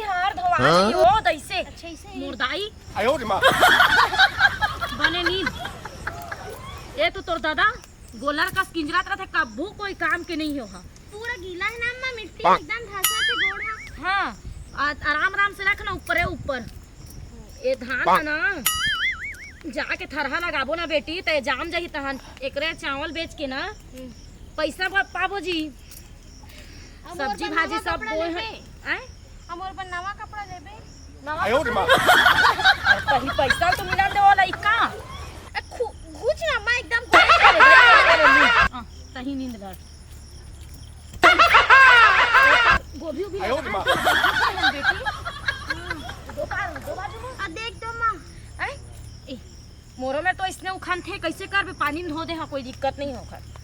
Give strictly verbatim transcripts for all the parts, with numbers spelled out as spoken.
हार धोवा हाँ? हो दैसे। अच्छा, इसे मुर्दाई। आयो रे माँ। बने नींद। ए तो तोर दादा गोलर कस किंजरात रथे, कभू कोई काम के नहीं हो हा। पूरा गीला है ना अम्मा, मिट्टी पाक। एकदम धसा थे गोड़ हा। हाँ, आ-, आराम आराम से रख ना, ऊपरे ऊपर। ए धान पाक। है ना, जाके थरहा लगाबो ना बेटी, ते जाम जाही तहन। एकरे चावल बेच के ना हम्म। पैसा पा-, पाबो जी। अब सब्जी मोर बर भाजी नवा सब कपड़ा बोए लेबे? हैं। आय? अब मोर बर नवा कपड़ा लेबे? नवा आयो रे कपड़ा माँ। लेबे? अरे, तही पैसा तो मिला दे वाला, ई का? ए, खु-, घुच ना, मैं एकदम हाँ, तही नींद लड़। गोभी उभी आयो रे माँ। लगा, बेटी। दो बार, दो बार। आ, देख तो माँ। आय? ए, मोरो में तो इसने उखन थे, कैसे करबे? पानी में धो दे, हाँ, कोई दिक्कत नहीं होकर।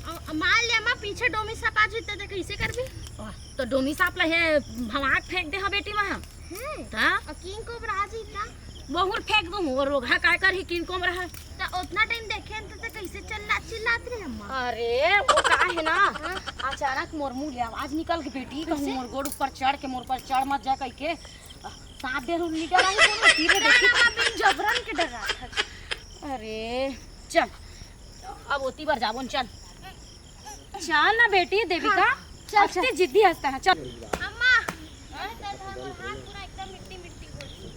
अ, मान ले, अम्मा, पीछे डोमी सांप आ जइते, तो कैसे करबी? वाह, तो डोमी सांप ला हे भवाक फेंक दे, हाँ, बेटी, वहाँ। हैं? ता? अ, किंग कोबरा आ जइता? बहुत फेंक दूँ, वो रोगहा काय कर ही किंग कोबरा है। तो उतना टाइम देखे तो, तो कैसे चिल्ला, चिल्लात रहे, अम्मा? अरे, वो का है ना, हाँ? अचानक मोर मुँह ले आवाज निकल के, बेटी, कहूँ कैसे? मोर गोड़ ऊपर चढ़ के, मोर पर चढ़ मत जा, कह के। सात दिन उन निकल आई कोनो तीर देखी। ना, ना, बिन जबरन के डरा था। अरे, चल, अब ओती बर जाबो न, चल। चल ना बेटी, देविका, हाँ, चल, अतके चल। जिद्दी हंसता है, चल। अम्मा, अरे, तेरे हाथ पूरा एकदम मिट्टी, मिट्टी हो गई।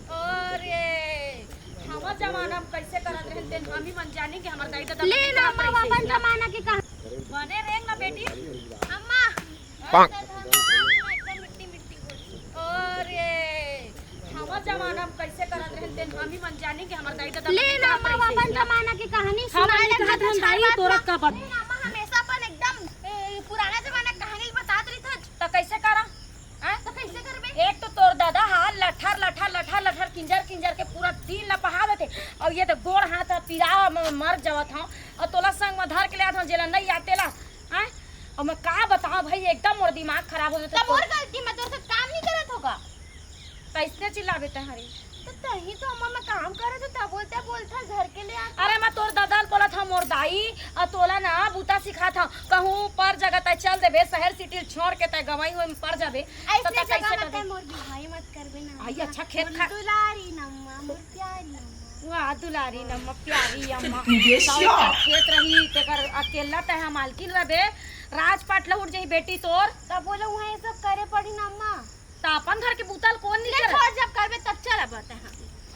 अरे, हमर जमाना में कैसे करत रहे, तेन हम ही मन जानी कि हमर दाई दादा ले ना, अम्मा, बाबा जमाना के कहा। बने रेंग ना बेटी। अम्मा, पाक। एकदम मिट्टी मिट्टी हो गई। अरे, हमर जमाना में कैसे करत रहे, तेन हम ही मन जानी कि हमर दाई दादा ले ना, अम्मा, अपन जमाना के कहानी सुनाए लग जात हन भाई, तोरा का पता? ले ना, अम्मा, हमेशा अपन एकदम, ए, पुराना जमाना के कहानी बतात रही था। त कैसे करा? हैं? त कैसे करबे? एक तो तोर दादा हा लठर, लठर, लठर, लठर, किंजर, किंजर के पूरा दिन ला पहा देथे, अउ ये तो गोड़ हाथ ह पीरा म-, मर जावत हव, अउ तोला संग म धर के ले आत हव, जेला नइ आते ला। हैं? अब मैं का बताऊं भाई, एकदम मोर दिमाग खराब हो जाता। तब और गलती, मैं तोर साथ काम नहीं करत होगा। कैसने चिल्लाबे तहरी? तो तही तो अम्मा मैं काम करत हूँ, तब बोलते बोलता घर के ले आता। अरे मैं तोर ददल बोलत हूँ मोर दाई, और तोला ना बूता सिखात हूँ। कहूँ पर जगह तय चल देबे, शहर सिटी छोड़ के तय गवाई हुए में पड़ जाबे। ऐसने तो तय जगह कैसे मत कर दे? मोर बिहाई मत करबे ना। आई अच्छा खेत मोर खा दुलारी नम्मा, मोर प्यारी अम्मा। वाह, दुलारी नम्मा, प्यारी अम्मा। ये तौ क्या? एकर खेत रही, तेकर अकेला तय हा मालकिन रहे बे। राजपाट लहुट जाही बेटी तोर। तब बोले, "उहाँ ये सब करे पड़ी ना, अम्मा।" त अपन घर के बूता ल कोन नहीं ले करे? छोड़, जब करबे तब चल अब तय हा।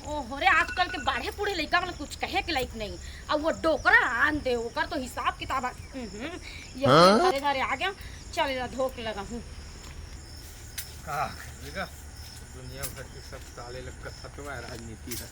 ओहो रे, आजकल के बाढ़े बूढ़े लइका मन कुछ कहे के लायक नहीं। अब वो डोकरा आन दे, ओकर तो हिसाब किताब आ-, उहुं, ये हाँ? धरे धरे आ गया, चल एला धो के लगाहूं। का करेगा? दुनिया भर के सब साले लोग कथत हुआ राजनीति है।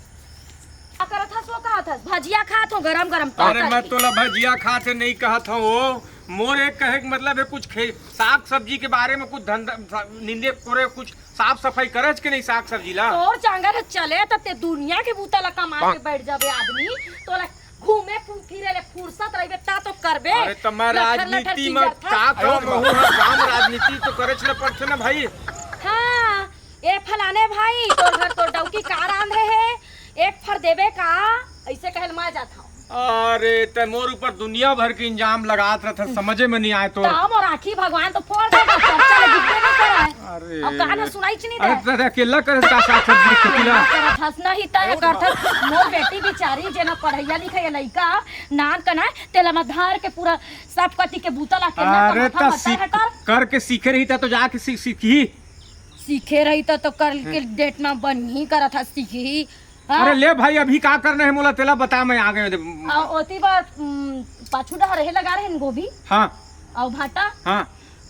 का करत हस, वो कहत हस? भजिया खात हो, गरम गरम अरे, तड़का मैं के। तोला भजिया खात है नहीं कहत हूँ, वो मोर एक कहे के मतलब है, कुछ खे-, साग सब्जी के बारे में कुछ धंधा, सा-, निंदे कोरे, कुछ साफ सफाई करज के नहीं साग सब्जी ला? तोर चांगर है चले, त ते दुनिया के बूता ला कमा के बैठ जाबे आदमी, तोला घूमे फु-, फिरे ले फुर्सत रहिबे, ता तो करबे। अरे, त मैं लठर लठर राजनीति में किंजर था। का करूँ? महू हर काम राजनीति तो करेच ल पड़थे ना भाई। हाँ, ए फलाने भाई, तोर घर तोर डौकी का रांधे हे? एक फर देबे का? ऐसे कहल मैं जात हूँ। अरे, तै मोर ऊपर दुनिया भर के इल्जाम लगात रहत हस, समझे में नहीं आए तोर। त मोर आँखी भगवान तो फोड़ देगा, चर्चा लगी नहीं करे। अरे। अब कान सुनाई च नहीं अरे, दे। तै अकेला करे का साग सब्जी की खेती ला? करत हस नहीं तय करत हस, मोर बेटी बिचारी जेना पढ़ैया लिखैया लइका नान कना तेला मैं धार के पूरा सब कति के बूता ला के ना अरे, कमाथा त मता सीख, हटार। करके सीखे रही त तो जाके सीख, सीखही। सीखे रही त तो कल के डेट में बनी करत हस सीखही। हाँ? अरे ले भाई, अभी का करना है मोला, तेला बता, मैं आ गए। आ, ओती बार, उम, पाछू डहर रहे लगा रहे न गोभी। हाँ। अउ भाटा। हाँ।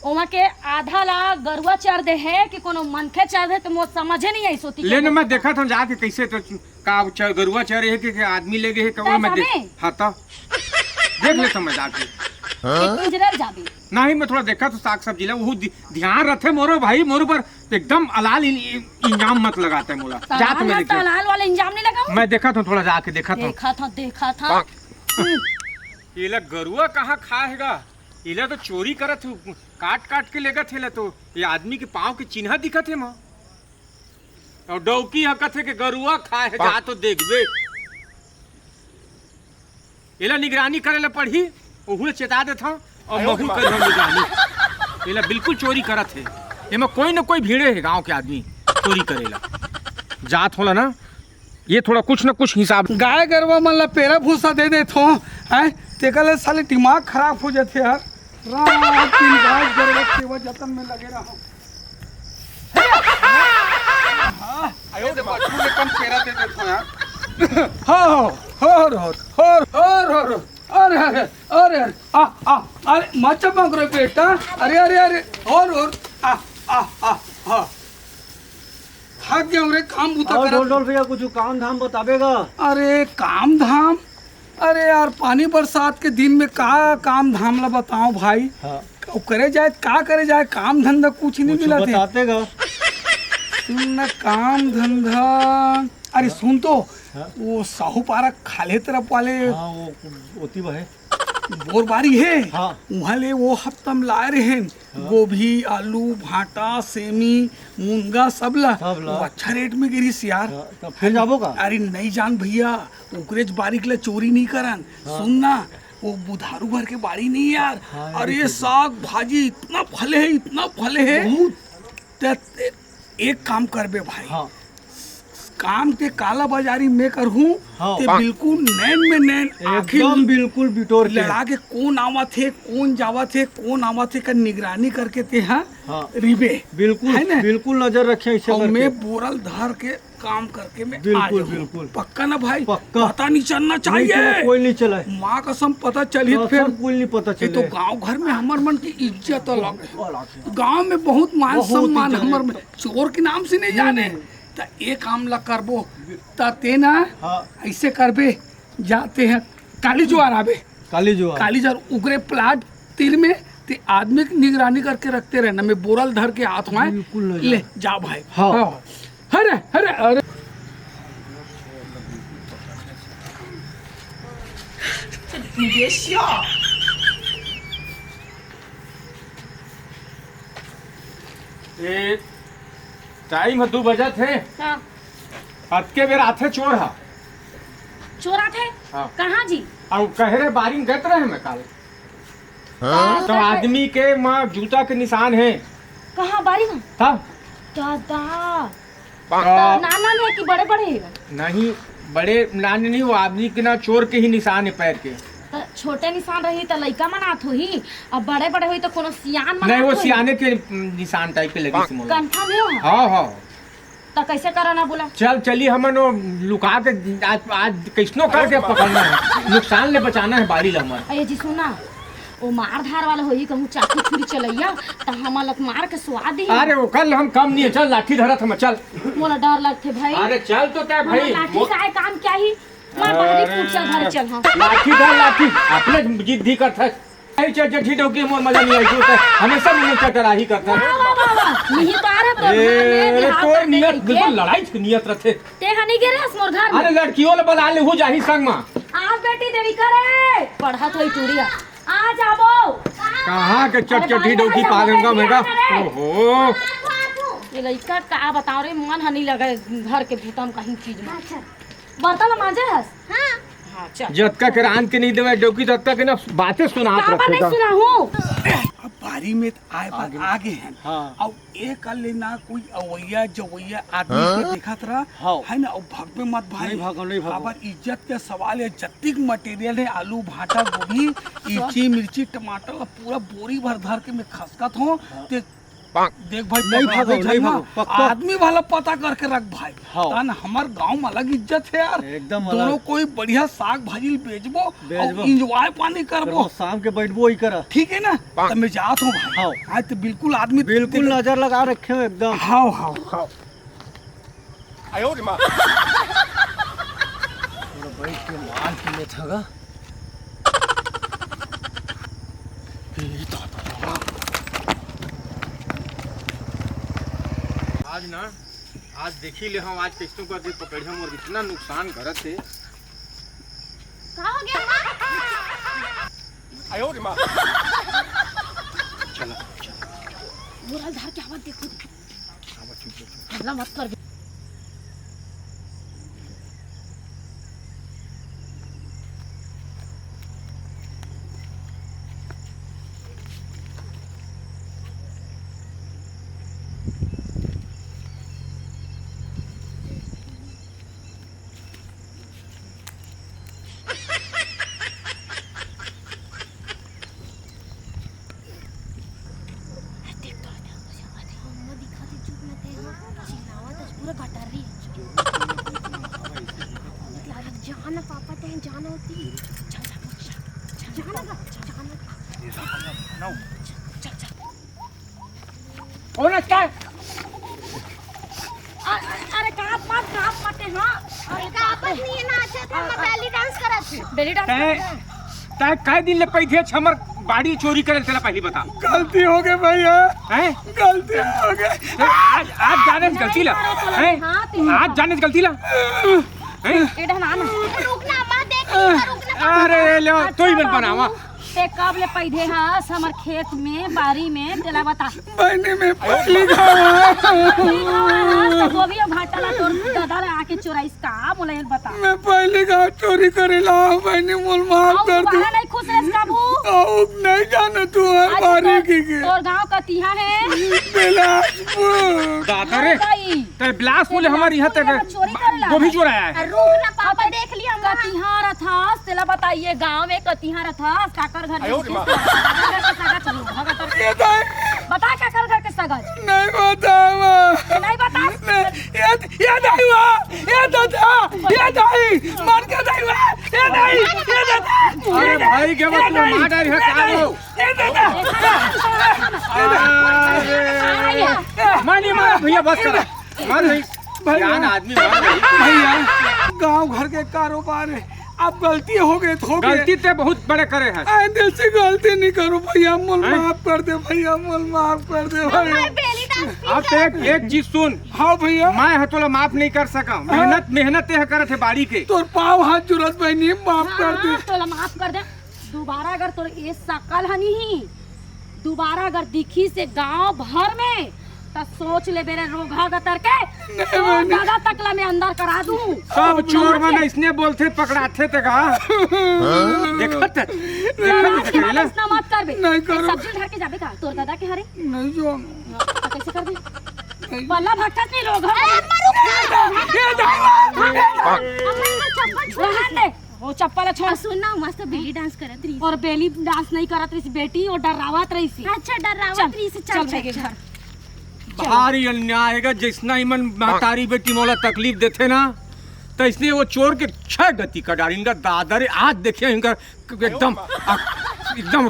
ओमा के आधा ला गरुआ चर दे है कि कोनो मनखे चर दे, तो मोर समझे नहीं आई सोती ले के न, मैं देखत हूँ जाके कैसे तो का च-, गरुआ चर है कि, कि आदमी ले गए है, का कौन मैं देख-, जाबे? हाँ तो। देख लेता हूँ मैं जाके। एक पिंजरे ल जाबे। नहीं, मैं थोड़ा देखत हूँ साग सब्जी ला, वो दि-, ध्यान रखे मोरो भाई, मोरो पर एकदम अलाल इन-, इन-, इल्जाम मत लगाते मोला। जात तलाल मैं ना, देखिए। तलाल वाला इल्जाम नहीं लगाऊं। मैं देखत हूँ, थोड़ा जाके देखत हूँ। देखत हूँ, देखत हूँ। ये ला गरुआ कहाँ खाएगा? ये ला तो चोरी करत हूँ, काट काट के लेगत हे ला तो। ये आदमी के पाँव के चिन्हा दिखत हे माँ। और डौकी ह कथे के गरुआ खाए हे, जा तो देखबे। एला निगरानी करे ला पड़ही, ओहू ला चेता देथव, अउ महू करहूँ निगरानी। एला बिल्कुल चोरी करत हे। एमा कोई न कोई भिड़े हे गांव के आदमी चोरी करेला। जात हों ला ना, ये थोड़ा कुछ न कुछ हिसाब। गाय गरवा मन ला पेरा भूसा दे देथों, हैं? तेकर ले साले दिमाग खराब हो जाथे यार। रात दिन गाय गरवा के सेवा जतन में लगे रहूं। हाँ, आयो रे, बछरू ले कम पेरा दे देथों यार। हाँ, हाँ, हाँ, हाँ, हाँ, हाँ, हाँ। अरे, अरे, अरे, अरे, आ, आ, अरे, मत चपक रे बेटा। अरे, अरे, अरे, और, और, आ, आ, आ, आ। थक गया रे काम बूता और करत। ढोल ढोल भैया, कुछ काम धाम बताबे गा? अरे, काम धाम? अरे यार, पानी बरसात के दिन में का काम धाम ला बताओ भाई? हाँ। अउ करे जाए, का करे जाए, काम धंधा कुछ नहीं कुछ मिलत हे। बताते गा। सुन न, काम धंधा, अरे हाँ। सुन तो, हाँ। वो साहू पारा खाल्हे तरफ वाले हाँ, वो ओती बहे। बोरबारी हे, हाँ। उहाँ ले वो हफ्ता में लाए रहेन, हाँ। गोभी, आलू, भांटा, सेमी, मुनगा, सब ला। सब ला। वो अच्छा रेट में गिरिस यार। हाँ, तब फिर जाबो का? अरे नहीं जान भैया, ओकरेच बारी के ला चोरी नहीं करन। हाँ। सुन ना, वो बुधारू घर के बारी नहीं यार। हाँ, अरे ये तो साग भाजी इतना फले हे, इतना फले हे। बहुत। ते, ते एक काम करबे भाई, हाँ। काम के काला बाजारी में करहूँ, हाँ। ते बिल्कुल नैन में नैन आँखी एकदम बिल्कुल बिटोर के। लड़ा के कोन आवत हे, कोन जावत हे, कोन आवत हे, कर निगरानी करके ते हा हाँ। रिबे। बिल्कुल, है ना? बिल्कुल नजर रखे ऐसे और करके। मैं बोरल धर के काम करके मैं आ बिल्कुल, जाऊँ। बिल्कुल। पक्का ना भाई? पक्का। पता नहीं चलना नहीं चाहिए। चला, कोई नहीं चला। माँ कसम पता चली तो फिर। कोई नहीं पता ये तो चले। गांव घर में हमर मन की इज्जत अलग है। अलग है। गांव में बहुत मान बहुत सम्मान इज्जत हमर है। में। चोर के नाम से नहीं नहीं, जाने। नहीं। त ए काम ला करबो। त ते ना हाँ। ऐसे करबे, जाते हैं काली जुआर आबे। काली जुआर। काली जुआर उगरे प्लाट तीर में ते आदमी की निगरानी करके रखते रहना। मैं बोरल धर के हाथ में बिल्कुल नहीं ले जाना। जा भाई। हाँ। हाँ। अरे, अरे, अरे। ए, टाइम ह दू बजत हे। हाँ। अतके बेर आथे चोर ह। चोर आथे? हाँ। कहाँ जी? अउ कहे रे, बारी म गत रहे मैं काल। हाँ। तो आदमी के म जूता के निशान हे। कहाँ बारी म? तब? दादा। तो नान नान हे कि बड़े बड़े हे? नहीं, बड़े नान नहीं, वो आदमी के ना चोर के ही निशान हे पैर के। तो छोटे निशान रही तो लइका मन आत होही, अब बड़े बड़े होही तो कोनो सियान मन नहीं, आत वो होही। सियाने के निशान टाइप के लगी से मोला। कंफर्म हे? हाँ, हाँ। तो कैसे करना बोला? चल, चली हमन वो लुका के आज, आज कैसनो करके पकड़ना हे, नुकसान ले बचाना हे बाड़ी ला हमन। अये जी सुना, वो मार धार वाला होही कहूँ चाकू छुरी चलैया, त हमन ला मार के सुआ दिही। अरे ओकर ले हम कम नहीं हे, चल लाठी धरत हम, चल। मोला डर लगथे भाई। अरे चल तो तैं भाई। लाठी से आय काम क्या ही? मार बाहरी अरे। फूट चल, घर चल, हाँ। लाठी धर लाठी, अपने जिद्दी करत हे। अरे चल, चल, ठीक हे, मोर मजा नहीं आय, तू तो हमेशा मुँह चटराही करत हे। वाह, वाह, वाह, वाह। नहीं पार है, प्रधान ए, ने अरे बिहार तोर करते नियत नहीं बिल्कुल के। लड़ाई के नियत रथे। ते हा नहीं गिरे हस मोर घर में। अरे लड़कियों ले बला ले, हो जाही संग मा। आज बेटी देवी करे। पढ़त होई टूरी हा। आ जाबो। कहाँ के अरे चटचटी बाहर डौकी आ जाबो, पागल का बेटी बेटा। आ जाबो। ओहो। ये लइका का बताओ रे, मन ह नहीं लगे घर के भूतम कहीं चीज में। अच्छा। बर्तन मांजे हस? हाँ। हाँ, चल। जतका के रांध के नहीं देवे डौकी, ततका के ना बातें सुनात का रखे बातें का। सुनाहूँ? अब बारी में आए बर आगे। आगे हैं। हाँ। अब एक ले ना कोई अवैया जवैया आदमी हाँ? के देखत रहा, हाँ। है ना, अब भागबे मत भाई। नहीं भागो, नहीं भागो। काबर इज्जत के सवाल हे, जतिक मटेरियल हे, आलू, भाटा, गोभी, सब। इरची, मिर्ची, टमाटर ला पूरा बोरी भर धर के मैं खसकत हों। हाँ। ते देख भाई, नहीं पकड़ाबे भागो, झन नहीं ना, भागो, पक्का। आदमी वाला पता करके रख भाई। हाँ। तन हमर गांव में अलग इज्जत हे यार। एकदम अलग। दोनों कोई बढ़िया साग भाजी बेचबो बेचबो। और एंजॉय पानी करबो। करबो, शाम के बैठबो वही करा। ठीक हे ना? तो मैं जात हों भाई। हाँ। आज तो बिल्कुल आदमी बिल्कुल नजर लगा रखे हों एकदम। हाँ, हाँ, हाँ। आयो रे माँ। थोड़ा बैठ के माल पी लेत हगा। ए दादा। आज ना, आज देखी ले हम आज कैसनो करके पकड़िया मोर इतना नुकसान करत हे। का हो गया माँ? आयो रे माँ। चला, चला। मोर धार के आवत देखो। हमला मत कर। गटर रही है। जा ना पापा, तैं जा ना होती। जा ना, जा ना, जा ना। चल, चल। कौन है क्या? अ-, अ-, अरे काँप मत, काँप मत, हाँ। अरे काँप मत नहीं है ना, अच्छा था, मैं belly dance करत थी। Belly dance तैं, करत है। तैं कै दिन ले पैधे छ हमर बाड़ी चोरी करे, तेला पहली बता। गलती हो गई भैया। हैं? गलती हो गई। आज, आज जाने गलती ला। हैं? हाँ, तेरी आज जाने गलती ला। हैं? ए, डहना ना। रुक ना, माँ, देख ली, रुक ना। अरे, ले, अच्छा तू ही मन बाबू, बनावा। ते कब ले पैधे हस हमर खेत में, बारी में, तेला बता। बहिनी, मैं पहली घाव। पहली घाव हस, तो गोभी और भाटा ला तोर दादा ला आके चोराइस का, मोला ये बता। मैं पहली घाव चोरी करे ला हूँ, बहिनी, मोल माफ अउ कर दू। दोबारा नहीं खुश रहिस काबू। अउ नहीं जाने तू हर अच्छा, बारी तोर, की के। तोर गाँव कतिहा है? बिलासपुर। दादा रे। भाई। तैं बिलासपुर ले हमर इहाँ तक चोरी कर ला। गोभी चोराया है। अरे रुक ना पापा, देख लिया हम। कतिहा रथस, तेला बताइए, गाँव में कतिहा रथस, काकर घर में आयो रे माँ। काकर घर के सगा चलो, भगत और ये दाई। बता काकर घर के सगा। नहीं बतावा। नहीं बता। नहीं, ये, ये दाई हुआ, ये दादा, ये दाई, मर के दाई हुआ, ये दाई, ये दादा। अरे भाई, क्या ये बस दाई, मार डाल है, ये कहाँ दाई। हो? ए दादा! अरे, मैं नहीं मारा भैया, बस करा। मार नहीं। भैया। जान आदमी मार नहीं। भैया, गाँव घर के कारोबार है, अब गलती हो गई तो हो गई। गलती ते बहुत बड़े करे है। आइंदा से गलती नहीं करो भैया, मोल हैं? माफ कर दे भैया, मोल माफ कर दे भैया। अब एक, एक चीज सुन। हाँ भैया। मैं ह तोला माफ नहीं कर सका। मेहनत, मेहनत ते ह करत है बाड़ी के। तोर पाँव हाथ जुरत बहिनी, माफ कर दे। हाँ, तोला माफ कर दे। दोबारा अगर तोर ए सकल ह नहीं, दोबारा अगर दिखिस गांव भर में, त सोच ले बेरे रोगहा गतर के, नहीं, तोर नहीं। दादा तकला में अंदर करा दूं। सब चोर मन इसने बोलथे, पकड़ाथे ते का? देखत, देखत, देखत, ऐसना मत करबे। नहीं करो। सब्जी धर के जाबे का? तोर दादा के हरे? नहीं जो। तो कैसे करबे? नहीं। पल्ला भटकत नहीं रोगहा। अरे, मरू का? ये दाई। अम्मा, चप्पल छू रहन दे। वो चप्पल छोड़। सुन ना, मस्त belly dance करत रही। और belly dance नहीं करत रही बेटी, वो डरावत रही सी। अच्छा, डरावत चल, रही सी, चल, चल, चल, चल। घर। भारी अन्याय है, जैसना ही मन महतारी बेटी मोला तकलीफ देथे ना, तो इसने वो चोर के छह गति का डाल। इनका दादा रे, आज देखिए इनका एकदम, एकदम